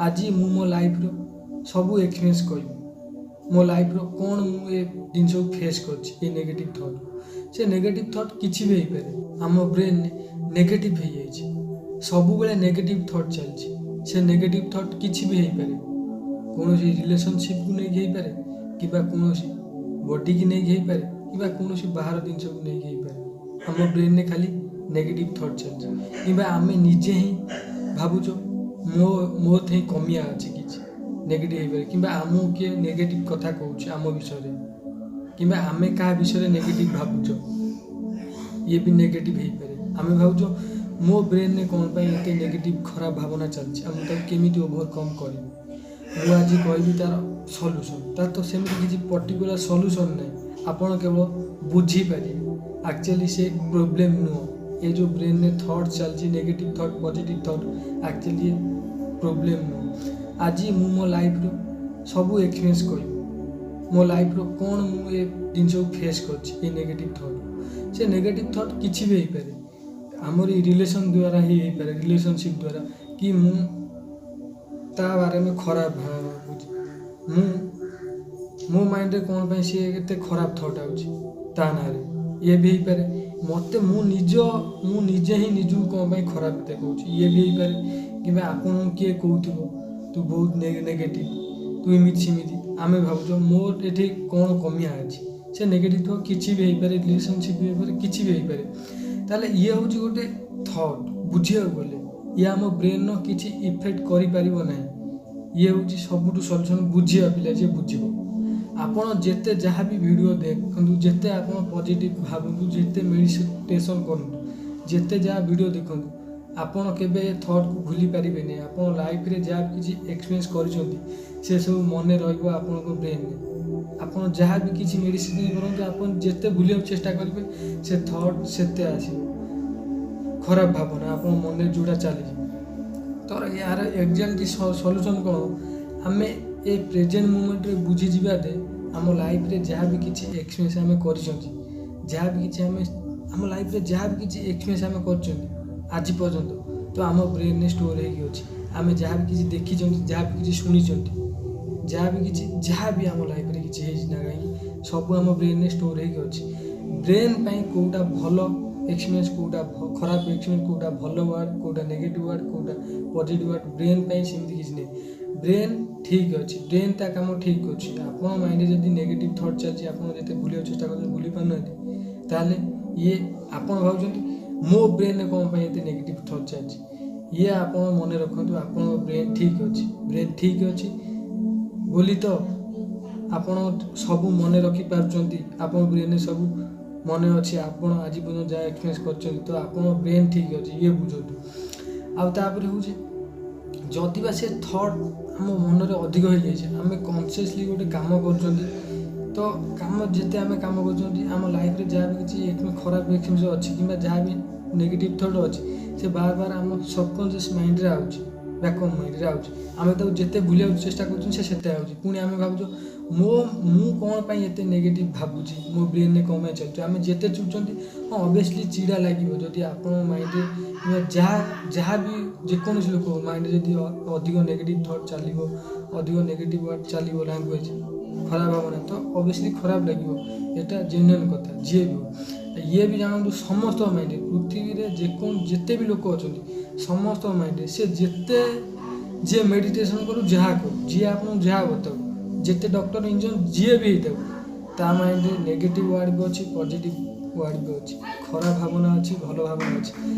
ଆଜି ମୁଁ ମୋ ଲାଇଫ୍ର ସବୁ ଏକ୍ସପିରିଏନ୍ସ କହିବି। ମୋ ଲାଇଫ୍ର କ'ଣ ମୁଁ ଏ ଜିନିଷକୁ ଫେସ୍ କରିଛି, ଏ ନେଗେଟିଭ୍ ଥଟ୍। ସେ ନେଗେଟିଭ୍ ଥଟ୍ କିଛି ବି ହେଇପାରେ। ଆମ ବ୍ରେନ୍ରେ ନେଗେଟିଭ୍ ହେଇଯାଇଛି, ସବୁବେଳେ ନେଗେଟିଭ୍ ଥଟ୍ ଚାଲିଛି। ସେ ନେଗେଟିଭ୍ ଥଟ୍ କିଛି ବି ହେଇପାରେ, କୌଣସି ରିଲେସନସିପ୍କୁ ନେଇକି ହେଇପାରେ, କିମ୍ବା କୌଣସି ବଡ଼ିକି ନେଇକି ହେଇପାରେ, କିମ୍ବା କୌଣସି ବାହାର ଜିନିଷକୁ ନେଇକି ହେଇପାରେ। ଆମ ବ୍ରେନ୍ରେ ଖାଲି ନେଗେଟିଭ୍ ଥଟ୍ ଚାଲିଛି, କିମ୍ବା ଆମେ ନିଜେ ହିଁ ଭାବୁଛୁ ମୋ ଠେଇଁ କମିଆ ଅଛି କିଛି, ନେଗେଟିଭ୍ ହେଇପାରେ। କିମ୍ବା ଆମକୁ କିଏ ନେଗେଟିଭ୍ କଥା କହୁଛି ଆମ ବିଷୟରେ, କିମ୍ବା ଆମେ କାହା ବିଷୟରେ ନେଗେଟିଭ୍ ଭାବୁଛ, ଇଏ ବି ନେଗେଟିଭ୍ ହେଇପାରେ। ଆମେ ଭାବୁଛୁ ମୋ ବ୍ରେନ୍ରେ କ'ଣ ପାଇଁ ଏତେ ନେଗେଟିଭ୍ ଖରାପ ଭାବନା ଚାଲିଛି, ଆଉ ମୁଁ ତାକୁ କେମିତି ଓଭରକମ୍ କରିବି। ମୁଁ ଆଜି କହିବି ତା'ର ସଲ୍ୟୁସନ୍। ତାର ତ ସେମିତି କିଛି ପର୍ଟିକୁଲାର ସଲ୍ୟୁସନ୍ ନାହିଁ, ଆପଣ କେବଳ ବୁଝିପାରିବେ। ଆକ୍ଚୁଆଲି ସେ ପ୍ରୋବ୍ଲେମ୍ ନୁହଁ, ଏ ଯେଉଁ ବ୍ରେନ୍ରେ ଥଟ୍ ଚାଲିଛି, negative thought, positive thought, actually ଏ ପ୍ରୋବ୍ଲେମ୍ ନୁହଁ। ଆଜି ମୁଁ ମୋ ଲାଇଫ୍ର ସବୁ ଏକ୍ସପିରିଏନ୍ସ କହିବି। ମୋ ଲାଇଫ୍ର କ'ଣ ମୁଁ ଏ ଜିନିଷକୁ ଫେସ୍ କରିଛି, ଏ ନେଗେଟିଭ୍ ଥଟ୍। ସେ ନେଗେଟିଭ୍ ଥଟ୍ କିଛି ବି ହେଇପାରେ, ଆମର ଏଇ ରିଲେସନ୍ ଦ୍ୱାରା ହିଁ ହେଇପାରେ, ରିଲେସନସିପ୍ ଦ୍ୱାରା କି ମୁଁ ତା ବାରେ ଖରାପ ଭାବୁଛି, ମୁଁ ମୋ ମାଇଣ୍ଡରେ କ'ଣ ପାଇଁ ସିଏ ଏତେ ଖରାପ ଥଟ୍ ଆଉଛି ତା ନାଁରେ, ଇଏ ବି ହେଇପାରେ। ମୋତେ ମୁଁ ନିଜେ ହିଁ ନିଜକୁ କ'ଣ ପାଇଁ ଖରାପ ଦେଖାଉଛି, ଇଏ ବି ହେଇପାରେ। କିମ୍ବା ଆପଣଙ୍କୁ କିଏ କହୁଥିବ ତୁ ବହୁତ ନେଗେଟିଭ୍, ତୁ ଏମିତି ସେମିତି, ଆମେ ଭାବୁଛୁ ମୋର ଏଠି କ'ଣ କମିଆ ଅଛି। ସେ ନେଗେଟିଭ୍ ଥଟ୍ କିଛି ବି ହେଇପାରେ, ରିଲେସନସିପ୍ ବି ହେଇପାରେ, କିଛି ବି ହେଇପାରେ। ତାହେଲେ ଇଏ ହେଉଛି ଗୋଟେ ଥଟ୍। ବୁଝିବାକୁ ଗଲେ ଇଏ ଆମ ବ୍ରେନ୍ର କିଛି ଇଫେକ୍ଟ କରିପାରିବ ନାହିଁ। ଇଏ ହେଉଛି ସବୁଠୁ ସଲ୍ୟୁସନ୍। ବୁଝିବା ପିଲା ଯିଏ ବୁଝିବ, ଆପଣ ଯେତେ ଯାହା ବି ଭିଡ଼ିଓ ଦେଖନ୍ତୁ, ଯେତେ ଆପଣ ପଜିଟିଭ୍ ଭାବନ୍ତୁ, ଯେତେ ମେଡ଼ିଟେସନ୍ କରନ୍ତୁ, ଯେତେ ଯାହା ଭିଡ଼ିଓ ଦେଖନ୍ତୁ, ଆପଣ କେବେ ଏ ଥଟ୍କୁ ଭୁଲି ପାରିବେନି। ଆପଣ ଲାଇଫ୍ରେ ଯାହା ବି କିଛି ଏକ୍ସପିରିଏନ୍ସ କରିଛନ୍ତି, ସେସବୁ ମନେ ରହିବ ଆପଣଙ୍କ ବ୍ରେନ୍ରେ। ଆପଣ ଯାହା ବି କିଛି ମେଡ଼ିସିନ୍ କରନ୍ତୁ, ଆପଣ ଯେତେ ଭୁଲିବାକୁ ଚେଷ୍ଟା କରିବେ, ସେ ଥଟ୍ ସେତେ ଆସିବ, ଖରାପ ଭାବନା ଆପଣ ମନରେ ଯେଉଁଟା ଚାଲିଛି। ତ ଏହାର ଏକ୍ଜାକ୍ଟଲି ସଲ୍ୟୁସନ୍ କ'ଣ? ଆମେ ଏ ପ୍ରେଜେଣ୍ଟ ମୁମେଣ୍ଟରେ ବୁଝିଯିବା ଯେ ଆମ ଲାଇଫ୍ରେ ଯାହା ବି କିଛି ଏକ୍ସପିରିଏନ୍ସ ଆମେ କରିଛନ୍ତି, ଯାହା ବି କିଛି ଆମେ ଆମ ଲାଇଫ୍ରେ ଯାହା ବି କିଛି ଏକ୍ସପିରିଏନ୍ସ ଆମେ କରିଛନ୍ତି ଆଜି ପର୍ଯ୍ୟନ୍ତ, ତ ଆମ ବ୍ରେନ୍ରେ ଷ୍ଟୋର୍ ହେଇକି ଅଛି। ଆମେ ଯାହା ବି କିଛି ଦେଖିଛନ୍ତି, ଯାହା ବି କିଛି ଶୁଣିଛନ୍ତି, ଯାହା ବି କିଛି, ଯାହା ବି ଆମ ଲାଇଫ୍ରେ କିଛି ହେଇଛି ନା କାହିଁକି, ସବୁ ଆମ ବ୍ରେନ୍ରେ ଷ୍ଟୋର୍ ହେଇକି ଅଛି। ବ୍ରେନ୍ ପାଇଁ କେଉଁଟା ଭଲ ଏକ୍ସପିରିଏନ୍ସ, କେଉଁଟା ଖରାପ ଏକ୍ସପିରିଏନ୍ସ, କେଉଁଟା ଭଲ ୱାର୍ଡ଼, କେଉଁଟା ନେଗେଟିଭ୍ ୱାର୍ଡ଼, କେଉଁଟା ପଜିଟିଭ୍ ୱାର୍ଡ଼, ବ୍ରେନ୍ ପାଇଁ ସେମିତି କିଛି ନାହିଁ। ବ୍ରେନ୍ ଠିକ୍ ଅଛି, ବ୍ରେନ୍ ତା କାମ ଠିକ୍ ଅଛି। ଆପଣ ମାଇଣ୍ଡରେ ଯଦି ନେଗେଟିଭ୍ ଥଟ୍ ଚାଲିଛି, ଆପଣ ଯେତେ ଭୁଲିବାକୁ ଚେଷ୍ଟା କରୁଛନ୍ତି ଭୁଲି ପାରୁନାହାନ୍ତି, ତାହେଲେ ଇଏ ଆପଣ ଭାବୁଛନ୍ତି ମୋ ବ୍ରେନ୍ରେ କ'ଣ ପାଇଁ ଏତେ ନେଗେଟିଭ୍ ଥଟ୍ ଚାଲିଛି, ଇଏ ଆପଣ ମନେ ରଖନ୍ତୁ ଆପଣଙ୍କ ବ୍ରେନ୍ ଠିକ୍ ଅଛି। ବ୍ରେନ୍ ଠିକ୍ ଅଛି ବୋଲି ତ ଆପଣ ସବୁ ମନେ ରଖିପାରୁଛନ୍ତି। ଆପଣଙ୍କ ବ୍ରେନ୍ରେ ସବୁ ମନେ ଅଛି, ଆପଣ ଆଜି ପର୍ଯ୍ୟନ୍ତ ଯାହା ଏକ୍ସପିରିଏନ୍ସ କରିଛନ୍ତି, ତ ଆପଣଙ୍କ ବ୍ରେନ୍ ଠିକ୍ ଅଛି, ଇଏ ବୁଝନ୍ତୁ। ଆଉ ତାପରେ ହେଉଛି, ଯଦି ବା ସେ ଥଟ୍ ଆମ ମନରେ ଅଧିକ ହେଇଯାଇଛି, ଆମେ କନସିୟସଲି ଗୋଟେ କାମ କରୁଛନ୍ତି, ତ କାମ ଯେତେ ଆମେ କାମ କରୁଛନ୍ତି, ଆମ ଲାଇଫ୍ରେ ଯାହା ବି କିଛି ଖରାପ ଏକ୍ସପିରିଏନ୍ସ ଅଛି କିମ୍ବା ଯାହା ବି ନେଗେଟିଭ୍ ଥଟ୍ ଅଛି, ସେ ବାର ବାର ଆମ ସବକନସିୟସ୍ ମାଇଣ୍ଡରେ ଆଉଛି, ବ୍ୟାକଅପ୍ ମାଇଣ୍ଡରେ ଆଉଛି। ଆମେ ତାକୁ ଯେତେ ଭୁଲିବାକୁ ଚେଷ୍ଟା କରୁଛନ୍ତି, ସେ ସେତେ ଆଉଛି। ପୁଣି ଆମେ ଭାବୁଛୁ ମୁଁ କ'ଣ ପାଇଁ ଏତେ ନେଗେଟିଭ୍ ଭାବୁଛି, ମୋ ବ୍ରେନ୍ରେ କ'ଣ ପାଇଁ ଚାଲୁଛି। ଆମେ ଯେତେ ଚିଡ଼ୁଛନ୍ତି, ହଁ, ଅବଭିୟସଲି ଚିଡ଼ା ଲାଗିବ। ଯଦି ଆପଣଙ୍କ ମାଇଣ୍ଡରେ କିମ୍ବା ଯାହା ବି ଯେକୌଣସି ଲୋକ ମାଇଣ୍ଡରେ ଯଦି ଅଧିକ ନେଗେଟିଭ୍ ଥଟ୍ ଚାଲିବ, ଅଧିକ ନେଗେଟିଭ୍ ୱାର୍ଡ଼ ଚାଲିବ, ଲାଙ୍ଗୁଏଜ୍ ଖରାପ ଭାବନା, ତ ଅବଭିୟସଲି ଖରାପ ଲାଗିବ। ଏଇଟା ଜେନ୍ୟୁନ୍ କଥା, ଯିଏ ବି ହଉ। ଇଏ ବି ଜାଣନ୍ତୁ, ସମସ୍ତଙ୍କ ମାଇଣ୍ଡରେ, ପୃଥିବୀରେ ଯେତେ ବି ଲୋକ ଅଛନ୍ତି, ସମସ୍ତଙ୍କ ମାଇଣ୍ଡରେ, ସେ ଯେତେ ଯିଏ ମେଡ଼ିଟେସନ୍ କରୁ, ଯାହା କରୁ, ଯିଏ ଆପଣଙ୍କୁ ଯାହା ବତାଉ, ଯେତେ ଡକ୍ଟର, ଇଞ୍ଜିନିୟର ଯିଏ ବି ହେଇଥାଉ, ତା ମାଇଣ୍ଡରେ ନେଗେଟିଭ୍ ୱାର୍ଡ଼ ବି ଅଛି, ପଜିଟିଭ୍ ୱାର୍ଡ଼ ବି ଅଛି, ଖରାପ ଭାବନା ଅଛି, ଭଲ ଭାବନା ଅଛି।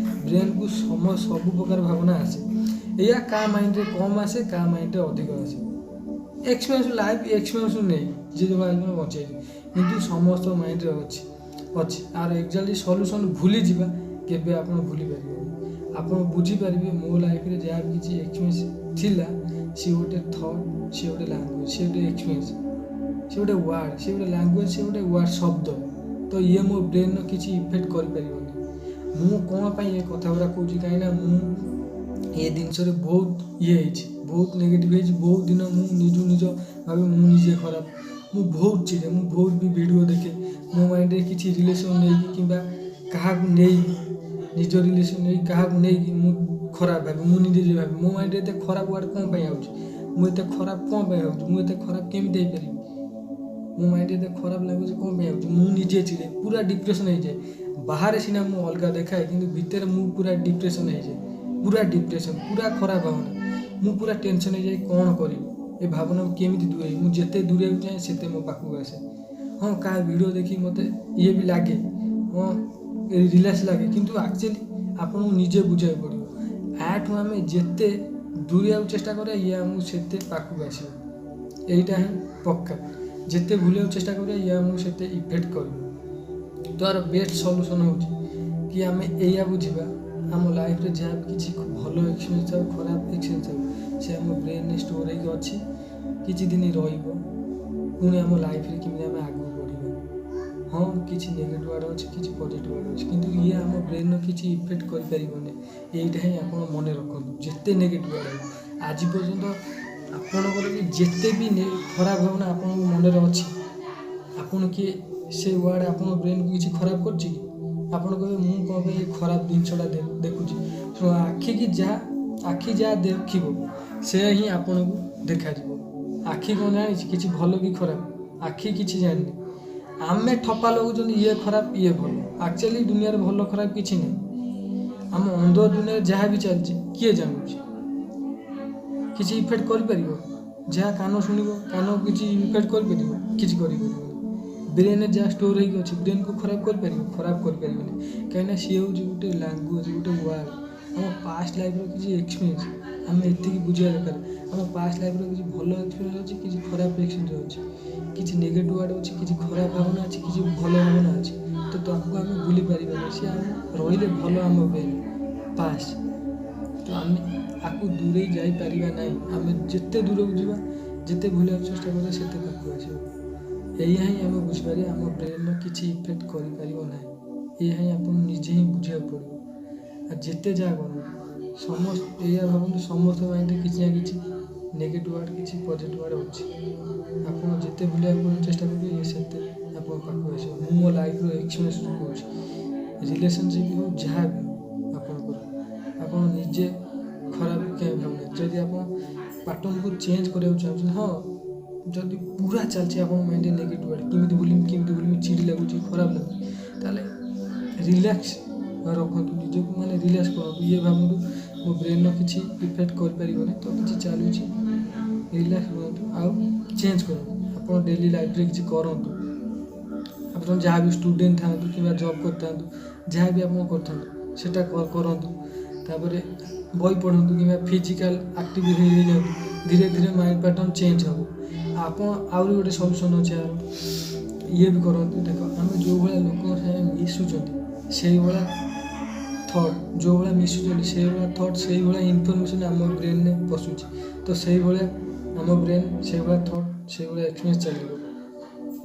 ବ୍ରେନ୍କୁ ସବୁ ପ୍ରକାର ଭାବନା ଆସେ। ଏଇଆ କାହା ମାଇଣ୍ଡରେ କମ୍ ଆସେ, କାହା ମାଇଣ୍ଡରେ ଅଧିକ ଆସେ, ଏକ୍ସପିରିଏନ୍ସ, ଲାଇଫ୍ ଏକ୍ସପିରିଏନ୍ସ ନେଇ ଯିଏ ଯେଉଁ ଜୀବନ ବଞ୍ଚେଇଛି। କିନ୍ତୁ ସମସ୍ତ ମାଇଣ୍ଡରେ ଅଛି। ଆର ଏକ୍ଜାକ୍ଟଲି ସଲ୍ୟୁସନ୍, ଭୁଲିଯିବା କେବେ ଆପଣ ଭୁଲି ପାରିବେନି। ଆପଣ ବୁଝିପାରିବେ ମୋ ଲାଇଫ୍ରେ ଯାହା ବି କିଛି ଏକ୍ସପିରିଏନ୍ସ ଥିଲା, ସିଏ ଗୋଟେ ଥଟ୍, ସିଏ ଗୋଟେ ଲାଙ୍ଗୁଏଜ୍, ସିଏ ଗୋଟେ ଏକ୍ସପିରିଏନ୍ସ, ସିଏ ଗୋଟେ ୱାର୍ଡ଼, ସିଏ ଗୋଟେ ଲାଙ୍ଗୁଏଜ୍, ସିଏ ଗୋଟେ ୱାର୍ଡ଼, ଶବ୍ଦ। ତ ଇଏ ମୋ ବ୍ରେନ୍ର କିଛି ଇଫେକ୍ଟ କରିପାରିବନି। ମୁଁ କ'ଣ ପାଇଁ ଏ କଥା ଗୁଡ଼ା କହୁଛି? କାହିଁକିନା ମୁଁ ଏ ଜିନିଷରେ ବହୁତ ଇଏ ହେଇଛି, ବହୁତ ନେଗେଟିଭ୍ ହେଇଛି ବହୁତ ଦିନ। ମୁଁ ନିଜକୁ ନିଜ ଭାବେ ମୁଁ ନିଜେ ଖରାପ, ମୁଁ ବହୁତ ଚିଡ଼େ, ମୁଁ ବହୁତ ବି ଭିଡ଼ିଓ ଦେଖେ। ମୋ ମାଇଣ୍ଡରେ କିଛି ରିଲେସନ୍ ନେଇକି କିମ୍ବା କାହାକୁ ନେଇକି, ନିଜ ରିଲେସନ୍ ନେଇକି, କାହାକୁ ନେଇକି ମୁଁ ଖରାପ ଭାବେ, ମୁଁ ନିଜେ ଯେ ଭାବେ ମୋ ମାଇଣ୍ଡରେ ଏତେ ଖରାପ ୱାର୍ଡ଼ କ'ଣ ପାଇଁ ଆଉଛି, ମୁଁ ଏତେ ଖରାପ କ'ଣ ପାଇଁ ହେଉଛି, ମୁଁ ଏତେ ଖରାପ କେମିତି ହେଇପାରିବି, ମୋ ମାଇଣ୍ଡରେ ଏତେ ଖରାପ ଲାଗୁଛି କ'ଣ ପାଇଁ ଆଉଛି, ମୁଁ ନିଜେ ଚିଡ଼େ, ପୁରା ଡିପ୍ରେସନ୍ ହେଇଯାଏ। ବାହାରେ ସିନା ମୁଁ ଅଲଗା ଦେଖାଏ, କିନ୍ତୁ ଭିତରେ ମୁଁ ପୁରା ଡିପ୍ରେସନ୍ ହେଇଯାଏ, ପୁରା ଡିପ୍ରେସନ୍, ପୁରା ଖରାପ ଭାବନା, ମୁଁ ପୁରା ଟେନସନ୍ ହେଇଯାଏ କ'ଣ କରିବି, ଏ ଭାବନାକୁ କେମିତି ଦୂରେଇବି। ମୁଁ ଯେତେ ଦୂରେଇବାକୁ ଚାହେଁ ସେତେ ମୋ ପାଖକୁ ଆସେ। ହଁ, କାହା ଭିଡ଼ିଓ ଦେଖି ମୋତେ ଇଏ ବି ଲାଗେ, ହଁ ରିଲାକ୍ସ ଲାଗେ, କିନ୍ତୁ ଆକ୍ଚୁଆଲି ଆପଣଙ୍କୁ ନିଜେ ବୁଝିବାକୁ ପଡ଼ିବ। ୟାଠୁ ଆମେ ଯେତେ ଦୂରେଇବାକୁ ଚେଷ୍ଟା କରିବା, ଇଏ ଆମକୁ ସେତେ ପାଖକୁ ଆସିବ, ଏଇଟା ହିଁ ପକ୍କା। ଯେତେ ଭୁଲିବାକୁ ଚେଷ୍ଟା କରିବା, ଇଏ ଆମକୁ ସେତେ ଇଫେକ୍ଟ କରିବ। ତ ୟାର ବେଷ୍ଟ ସଲ୍ୟୁସନ୍ ହେଉଛି କି ଆମେ ଏଇଆ ବୁଝିବା, ଆମ ଲାଇଫ୍ରେ ଯାହା ବି କିଛି ଭଲ ଏକ୍ସପିରିଏନ୍ସ ଥାଉ, ଖରାପ ଏକ୍ସପିରିଏନ୍ସ ଥାଉ, ସେ ଆମ ବ୍ରେନ୍ରେ ଷ୍ଟୋର୍ ହେଇକି ଅଛି, କିଛି ଦିନ ରହିବ, ପୁଣି ଆମ ଲାଇଫ୍ରେ କେମିତି ଆମେ ଆଗକୁ ବଢ଼ିବା। ହଁ, କିଛି ନେଗେଟିଭ୍ ୱାର୍ଡ଼ ଅଛି, କିଛି ପଜିଟିଭ୍ ୱାର୍ଡ଼ ଅଛି, କିନ୍ତୁ ଇଏ ଆମ ବ୍ରେନ୍ର କିଛି ଇଫେକ୍ଟ କରିପାରିବନି। ଏଇଟା ହିଁ ଆପଣ ମନେ ରଖନ୍ତୁ। ଯେତେ ନେଗେଟିଭ୍ ୱାର୍ଡ଼ ହଉ, ଆଜି ପର୍ଯ୍ୟନ୍ତ ଆପଣଙ୍କର ବି ଯେତେ ବି ଖରାପ ଭାବନା ଆପଣଙ୍କ ମନରେ ଅଛି, ଆପଣ କିଏ ସେ ୱାର୍ଡ଼ ଆପଣଙ୍କ ବ୍ରେନ୍କୁ କିଛି ଖରାପ କରୁଛି କି? ଆପଣ କହିବେ ମୁଁ କ'ଣ ପାଇଁ ଏ ଖରାପ ଜିନିଷଟା ଦେଖୁଛି। ଶୁଣ, ଆଖି ଯାହା ଦେଖିବ ସେୟା ହିଁ ଆପଣଙ୍କୁ ଦେଖାଯିବ। ଆଖି କ'ଣ ଜାଣିଛି କିଛି ଭଲ କି ଖରାପ? ଆଖି କିଛି ଜାଣିନି। ଆମେ ଠପା ଲଗାଉଛନ୍ତି ଇଏ ଖରାପ ଇଏ ଭଲ। ଆକ୍ଚୁଆଲି ଦୁନିଆରେ ଭଲ ଖରାପ କିଛି ନାହିଁ। ଆମ ଅନ୍ଧ ଦୁନିଆରେ ଯାହା ବି ଚାଲିଛି କିଏ ଜାଣୁଛି? କିଛି ଇଫେକ୍ଟ କରିପାରିବ? ଯାହା କାନ ଶୁଣିବ, କାନ କିଛି ଇଫେକ୍ଟ କରିପାରିବ? କିଛି କରିପାରିବନି। ବ୍ରେନ୍ରେ ଯାହା ଷ୍ଟୋର୍ ହେଇକି ଅଛି, ବ୍ରେନ୍କୁ ଖରାପ କରିପାରିବ? ଖରାପ କରିପାରିବନି। କାହିଁକିନା ସିଏ ହେଉଛି ଗୋଟେ ଲାଙ୍ଗୁଏଜ୍, ଗୋଟେ ୱାର୍ଡ଼, ଆମ ପାଷ୍ଟ ଲାଇଫ୍ର କିଛି ଏକ୍ସପିରିଏନ୍ସ। ଆମେ ଏତିକି ବୁଝିବା ଦରକାର, ଆମ ପାଷ୍ଟ ଲାଇଫ୍ର କିଛି ଭଲ ଏକ୍ସପିରିଏନ୍ସ ଅଛି, କିଛି ଖରାପ ଏକ୍ସପିରିଏନ୍ସ ଅଛି, କିଛି ନେଗେଟିଭ୍ ୱାର୍ଡ଼ ଅଛି, କିଛି ଖରାପ ଭାବନା ଅଛି, କିଛି ଭଲ ଭାବନା ଅଛି। ତ ତାକୁ ଆମେ ଭୁଲି ପାରିବାନି, ସିଏ ଆମ ରହିଲେ ଭଲ ଆମ ବ୍ରେନ୍ ପାସ୍। ତ ଆମେ ଆକୁ ଦୂରେଇ ଯାଇପାରିବା ନାହିଁ। ଆମେ ଯେତେ ଦୂରକୁ ଯିବା, ଯେତେ ଭୁଲିବାକୁ ଚେଷ୍ଟା କରିବା, ସେତେ ପାଖକୁ ଆସିବ। ଏଇଆ ହିଁ ଆମେ ବୁଝିପାରିବା, ଆମ ବ୍ରେନ୍ର କିଛି ଇଫେକ୍ଟ କରିପାରିବ ନାହିଁ। ଏଇଆ ହିଁ ଆପଣ ନିଜେ ହିଁ ବୁଝିବାକୁ ପଡ଼ିବ। ଆଉ ଯେତେ ଯାହା କରନ୍ତୁ, ଏଇଆ ଭାବନ୍ତୁ, ସମସ୍ତ ମାଇଣ୍ଡରେ କିଛି ନା କିଛି ନେଗେଟିଭ୍ ୱାର୍ଡ଼, କିଛି ପଜିଟିଭ୍ ୱାର୍ଡ଼ ଅଛି। ଆପଣ ଯେତେ ଭୁଲିବାକୁ ଚେଷ୍ଟା କରିବେ, ଇଏ ସେତେ ଆପଣଙ୍କ ପାଖକୁ ଆସିବ। ମୁଁ ମୋ ଲାଇଫ୍ର ଏକ୍ସପିରିଏନ୍ସ କହୁଛି, ରିଲେସନସିପ୍ ହଉ ଯାହା ବି ହଉ ଆପଣଙ୍କର, ଆପଣ ନିଜେ ଖରାପ କାହିଁ ଭାବୁନାହାନ୍ତି। ଯଦି ଆପଣ ପାର୍ଟନରକୁ ଚେଞ୍ଜ କରିବାକୁ ଚାହୁଁଛନ୍ତି, ହଁ ଯଦି ପୁରା ଚାଲିଛି ଆପଣଙ୍କ ମାଇଣ୍ଡରେ ନେଗେଟିଭ୍ ୱାର୍ଡ଼, କେମିତି ଭୁଲିବି କେମିତି ଭୁଲିବି, ଚିଡ଼ି ଲାଗୁଛି, ଖରାପ ଲାଗୁଛି, ତାହେଲେ ରିଲାକ୍ସ ରଖନ୍ତୁ ନିଜକୁ, ମାନେ ରିଲାକ୍ସ କରନ୍ତୁ। ଇଏ ଭାବନ୍ତୁ ମୋ ବ୍ରେନ୍ର କିଛି ଇଫେକ୍ଟ କରିପାରିବନି, ତ କିଛି ଚାଲୁଛି, ରିଲାକ୍ସ ରୁହନ୍ତୁ ଆଉ ଚେଞ୍ଜ କରନ୍ତୁ। ଆପଣ ଡେଲି ଲାଇଫ୍ରେ କିଛି କରନ୍ତୁ। ଆପଣ ଯାହା ବି ଷ୍ଟୁଡ଼େଣ୍ଟ ଥାଆନ୍ତୁ କିମ୍ବା ଜବ୍ କରିଥାନ୍ତୁ, ଯାହା ବି ଆପଣ କରିଥାନ୍ତୁ ସେଇଟା କରନ୍ତୁ। ତାପରେ ବହି ପଢ଼ନ୍ତୁ କିମ୍ବା ଫିଜିକାଲ୍ ଆକ୍ଟିଭ୍ ହେଇଯାଆନ୍ତୁ, ଧୀରେ ଧୀରେ ମାଇଣ୍ଡ ପ୍ୟାଟର୍ନ ଚେଞ୍ଜ ହେବ। ଆପଣ ଆହୁରି ଗୋଟେ ସଲ୍ୟୁସନ୍ ଅଛି ଏହାର, ଇଏ ବି କରନ୍ତୁ। ଦେଖ, ଆମେ ଯେଉଁ ଭଳିଆ ଲୋକଙ୍କ ସାଙ୍ଗେ ମିଶୁଛନ୍ତି ସେଇଭଳିଆ ଥଟ୍, ଯେଉଁ ଭଳିଆ ମିଶୁଛନ୍ତି ସେଇଭଳିଆ ଥଟ୍, ସେଇଭଳିଆ ଇନଫର୍ମେସନ୍ ଆମ ବ୍ରେନ୍ରେ ପଶୁଛି। ତ ସେଇଭଳିଆ ଆମ ବ୍ରେନ୍, ସେଇଭଳିଆ ଥଟ୍, ସେଇଭଳିଆ ଏକ୍ସପିରିଏନ୍ସ ଚାଲିବ।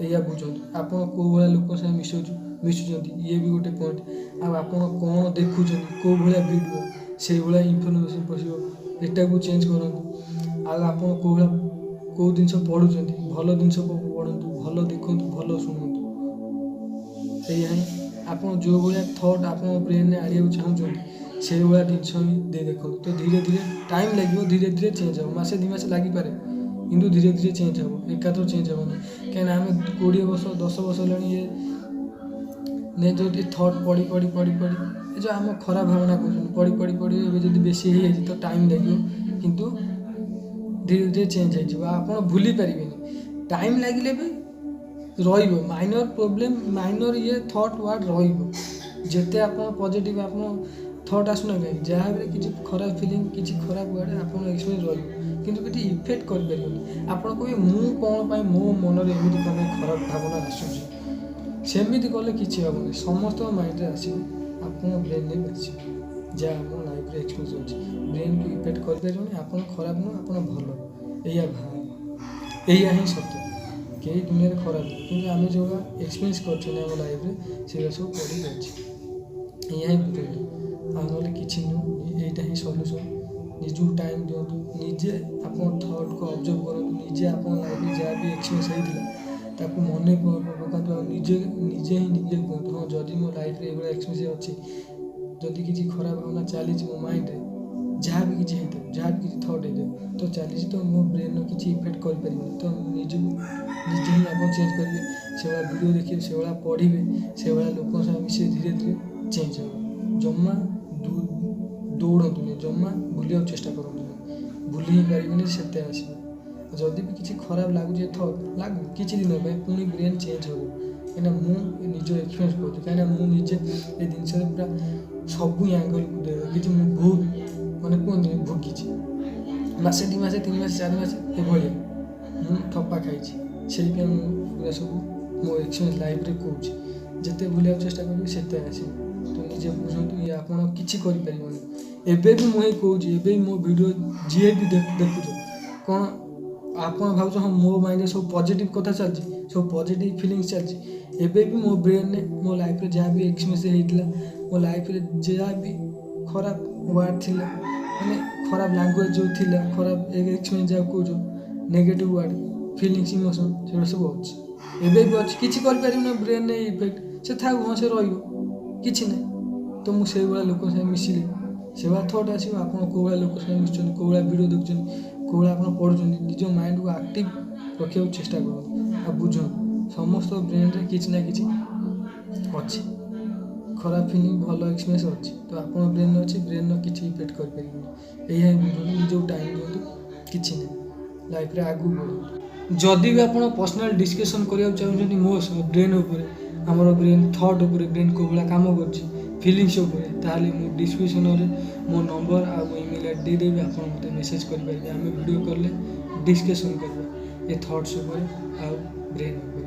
ଏଇଆ ବୁଝନ୍ତୁ। ଆପଣ କେଉଁ ଭଳିଆ ଲୋକଙ୍କ ସାଙ୍ଗେ ମିଶୁଛନ୍ତି, ଇଏ ବି ଗୋଟେ ପଏଣ୍ଟ। ଆଉ ଆପଣ କ'ଣ ଦେଖୁଛନ୍ତି, କେଉଁ ଭଳିଆ ଭିଡ଼ିଓ, ସେଇଭଳିଆ ଇନଫର୍ମେସନ୍ ପଶିବ, ଏଟାକୁ ଚେଞ୍ଜ କରନ୍ତୁ। ଆଉ ଆପଣ କେଉଁ ଜିନିଷ ପଢ଼ୁଛନ୍ତି, ଭଲ ଜିନିଷ ପଢ଼ନ୍ତୁ, ଭଲ ଦେଖନ୍ତୁ, ଭଲ ଶୁଣନ୍ତୁ। ସେଇଆ ହିଁ ଆପଣ ଯେଉଁ ଭଳିଆ ଥଟ୍ ଆପଣଙ୍କ ବ୍ରେନ୍ରେ ଆଣିବାକୁ ଚାହୁଁଛନ୍ତି ସେଇଭଳିଆ ଜିନିଷ ହିଁ ଦେଇ ଦେଖନ୍ତୁ। ତ ଧୀରେ ଧୀରେ ଟାଇମ୍ ଲାଗିବ, ଧୀରେ ଧୀରେ ଚେଞ୍ଜ ହେବ। ମାସେ 2 ମାସ ଲାଗିପାରେ, କିନ୍ତୁ ଧୀରେ ଧୀରେ ଚେଞ୍ଜ ହେବ, ଏକାଥର ଚେଞ୍ଜ ହେବନି। କାହିଁକିନା ଆମେ 20 ବର୍ଷ 10 ବର୍ଷ ହେଲାଣି ଇଏ ଯଦି ଥଟ୍ ପଢ଼ି ପଢ଼ି ପଢ଼ି ପଢ଼ି ଏ ଯେଉଁ ଆମ ଖରାପ ଭାବନା କହୁଛନ୍ତି, ପଢ଼ି ପଢ଼ି ପଢ଼ି ଏବେ ଯଦି ବେଶୀ ହେଇଯାଇଛି ତ ଟାଇମ୍ ଲାଗିବ, କିନ୍ତୁ ଧୀରେ ଧୀରେ ଚେଞ୍ଜ ହେଇଯିବ। ଆପଣ ଭୁଲି ପାରିବେନି, ଟାଇମ୍ ଲାଗିଲେ ବି ରହିବ। ମାଇନର୍ ପ୍ରୋବ୍ଲେମ୍, ମାଇନର୍ ଇଏ ଥଟ୍ ୱାର୍ଡ଼ ରହିବ। ଯେତେ ଆପଣ ପଜିଟିଭ୍ ଆପଣ ଥଟ୍ ଆସୁନା କାହିଁକି, ଯାହା ବି କିଛି ଖରାପ ଫିଲିଂ, କିଛି ଖରାପ ୱାର୍ଡ଼ ଆପଣଙ୍କ ଏକ୍ସପିରିଏନ୍ସ ରହିବ, କିନ୍ତୁ କିଛି ଇଫେକ୍ଟ କରିପାରିବନି। ଆପଣ କହିବେ ମୁଁ କ'ଣ ପାଇଁ ମୋ ମନରେ ଏମିତି କ'ଣ ପାଇଁ ଖରାପ ଭାବନା ଆସୁଛି, ସେମିତି କଲେ କିଛି ହେବନି। ସମସ୍ତଙ୍କ ମାଇଣ୍ଡରେ ଆସିବ, ଆପଣଙ୍କ ବ୍ରେନ୍ରେ ବି ଆସିବ। ଯାହା ଆମ ଲାଇଫ୍ରେ ଏକ୍ସପିରିଏନ୍ସ ଅଛି, ବ୍ରେନ୍କୁ ଇଫେକ୍ଟ କରିପାରିବନି। ଆପଣ ଖରାପ ନୁହଁ, ଆପଣ ଭଲ, ଏଇଆ ହିଁ ସତ। କେହି ଦୁନିଆରେ ଖରାପ ନୁହଁ, କିନ୍ତୁ ଆମେ ଯେଉଁଗୁଡ଼ା ଏକ୍ସପିରିଏନ୍ସ କରିଛନ୍ତି ଆମ ଲାଇଫ୍ରେ ସେଗୁଡ଼ା ସବୁ ପଡ଼ିକି ଅଛି। ଏଇଆ ହିଁ ବୁଝନ୍ତୁ, ଆଉ ନହେଲେ କିଛି ନୁହଁ। ଏଇଟା ହିଁ ସଲ୍ୟୁସନ୍। ନିଜକୁ ଟାଇମ୍ ଦିଅନ୍ତୁ, ନିଜେ ଆପଣ ଥଟ୍କୁ ଅବଜର୍ଭ କରନ୍ତୁ, ନିଜେ ଆପଣ ଲାଇଫ୍ରେ ଯାହା ବି ଏକ୍ସପିରିଏନ୍ସ ହେଇଥିଲା ତାକୁ ମନେ ପକାନ୍ତୁ। ଆଉ ନିଜେ ହିଁ ନିଜେ କୁହନ୍ତୁ, ହଁ ଯଦି ମୋ ଲାଇଫ୍ରେ ଏଇଭଳିଆ ଏକ୍ସପିରିଏନ୍ସ ଅଛି, ଯଦି କିଛି ଖରାପ ଭାବନା ଚାଲିଛି ମୋ ମାଇଣ୍ଡରେ, ଯାହା ବି କିଛି ହେଇଥାଉ, ଯାହା ବି କିଛି ଥଟ୍ ହେଇଥାଉ, ତ ଚାଲିଛି ତ ମୋ ବ୍ରେନ୍ର କିଛି ଇଫେକ୍ଟ କରିପାରିବନି। ତ ନିଜକୁ ନିଜେ ହିଁ ଆପଣ ଚେଞ୍ଜ କରିବେ। ସେଭଳିଆ ଭିଡ଼ିଓ ଦେଖିବେ, ସେଭଳିଆ ପଢ଼ିବେ, ସେଭଳିଆ ଲୋକଙ୍କ ସାଙ୍ଗେ ମିଶିବେ, ଧୀରେ ଧୀରେ ଚେଞ୍ଜ ହେବ। ଜମା ଦୌଡ଼ନ୍ତୁନି, ଜମା ଭୁଲିବାକୁ ଚେଷ୍ଟା କରନ୍ତୁନି, ଭୁଲି ହିଁ ପାରିବେନି, ସେତେ ଆସିବ। ଯଦି ବି କିଛି ଖରାପ ଲାଗୁଛି, ଏ ଥଟ୍ ଲାଗୁ କିଛି ଦିନ ପାଇଁ, ପୁଣି ବ୍ରେନ୍ ଚେଞ୍ଜ ହେବ। କାହିଁକିନା ମୁଁ ନିଜ ଏକ୍ସପିରିଏନ୍ସ କହୁଛି, କାହିଁକିନା ମୁଁ ନିଜେ ଏ ଜିନିଷରେ ପୁରା ସବୁ ଆଙ୍ଗଲକୁ ଦେଖିଛି। ମୁଁ ବହୁତ ମାନେ କୁହନ୍ତିନି ଭୋଗିଛି, ମାସେ, 2 ମାସ, 3 ମାସ, 4 ମାସ ଏଭଳିଆ ମୁଁ ଥପ୍ପା ଖାଇଛି। ସେଇପାଇଁ ମୁଁ ପୁରା ସବୁ ମୋ ଏକ୍ସପିରିଏନ୍ସ ଲାଇଫ୍ରେ କହୁଛି। ଯେତେ ଭୁଲିବାକୁ ଚେଷ୍ଟା କରିବେ, ସେତେ ଆସିବ। ତ ନିଜେ ବୁଝନ୍ତୁ, ଇଏ ଆପଣ କିଛି କରିପାରିବନି। ଏବେ ବି ମୁଁ ହିଁ କହୁଛି, ଏବେ ବି ମୋ ଭିଡ଼ିଓ ଯିଏ ବି ଦେଖୁଛ, କ'ଣ ଆପଣ ଭାବୁଛ, ହଁ, ମୋ ମାଇଣ୍ଡରେ ସବୁ ପଜିଟିଭ୍ କଥା ଚାଲିଛି, ସବୁ ପଜିଟିଭ୍ ଫିଲିଙ୍ଗସ୍ ଚାଲିଛି? ଏବେ ବି ମୋ ବ୍ରେନ୍ରେ ମୋ ଲାଇଫ୍ରେ ଯାହା ବି ଏକ୍ସପିରିଏନ୍ସ ହେଇଥିଲା, ମୋ ଲାଇଫ୍ରେ ଯାହା ବି ଖରାପ ୱାର୍ଡ଼ ଥିଲା, ମାନେ ଖରାପ ଲାଙ୍ଗୁଏଜ୍ ଯେଉଁ ଥିଲା, ଖରାପ ଏକ୍ସପିରିଏନ୍ସ ଯାହା କହୁଛ, ନେଗେଟିଭ୍ ୱାର୍ଡ଼, ଫିଲିଙ୍ଗସ୍, ଇମୋସନ୍, ସେଗୁଡ଼ା ସବୁ ଅଛି, ଏବେ ବି ଅଛି। କିଛି କରିପାରିବୁନି। ବ୍ରେନ୍ରେ ଇଫେକ୍ଟ ସେ ଥାଉ, ହଁ, ସେ ରହିବ, କିଛି ନାହିଁ। ତ ମୁଁ ସେଇଭଳିଆ ଲୋକଙ୍କ ସାଙ୍ଗେ ମିଶିଲେ ସେଭଳିଆ ଥଟ୍ ଆସିବ। ଆପଣ କେଉଁ ଭଳିଆ ଲୋକ ସାଙ୍ଗେ ମିଶୁଛନ୍ତି, କେଉଁ ଭଳିଆ ଭିଡ଼ିଓ ଦେଖୁଛନ୍ତି, କେଉଁ ଭଳିଆ ଆପଣ ପଢ଼ୁଛନ୍ତି, ନିଜ ମାଇଣ୍ଡକୁ ଆକ୍ଟିଭ୍ ରଖିବାକୁ ଚେଷ୍ଟା କରନ୍ତୁ ଆଉ ବୁଝନ୍ତୁ, ସମସ୍ତ ବ୍ରେନ୍ରେ କିଛି ନା କିଛି ଅଛି, ଖରାପ ଫିଲିଙ୍ଗ, ଭଲ ଏକ୍ସପିରିଏନ୍ସ ଅଛି। ତ ଆପଣ ବ୍ରେନ୍ରେ ଅଛି, ବ୍ରେନ୍ର କିଛି ଇଫେକ୍ଟ କରିପାରିବନି। ଏଇଆ ହିଁ ବୁଝନ୍ତୁ, ନିଜକୁ ଟାଇମ୍ ଦିଅନ୍ତୁ, କିଛି ନାହିଁ, ଲାଇଫ୍ରେ ଆଗକୁ ବଢ଼ନ୍ତୁ। ଯଦି ବି ଆପଣ ପର୍ସନାଲ୍ ଡିସ୍କସନ୍ କରିବାକୁ ଚାହୁଁଛନ୍ତି ମୋ ସହ ବ୍ରେନ୍ ଉପରେ, ଆମର ବ୍ରେନ୍ ଥଟ୍ ଉପରେ, ବ୍ରେନ୍ କେଉଁ ଭଳିଆ କାମ କରୁଛି, ଫିଲିଙ୍ଗସ୍ ଉପରେ, ତାହେଲେ ମୁଁ ଡିସ୍କ୍ରିପ୍ସନ୍ରେ ମୋ ନମ୍ବର ଆଉ ମୋ ଇମେଲ୍ ଆଇଡ଼ି ଦେଇଦେବି। ଆପଣ ମୋତେ ମେସେଜ୍ କରିପାରିବେ। ଆମେ ଭିଡ଼ିଓ କଲେ ଡିସ୍କସନ୍ କରିବା ଏ ଥଟ୍ସ ଉପରେ ଆଉ ବ୍ରେନ୍ ଉପରେ।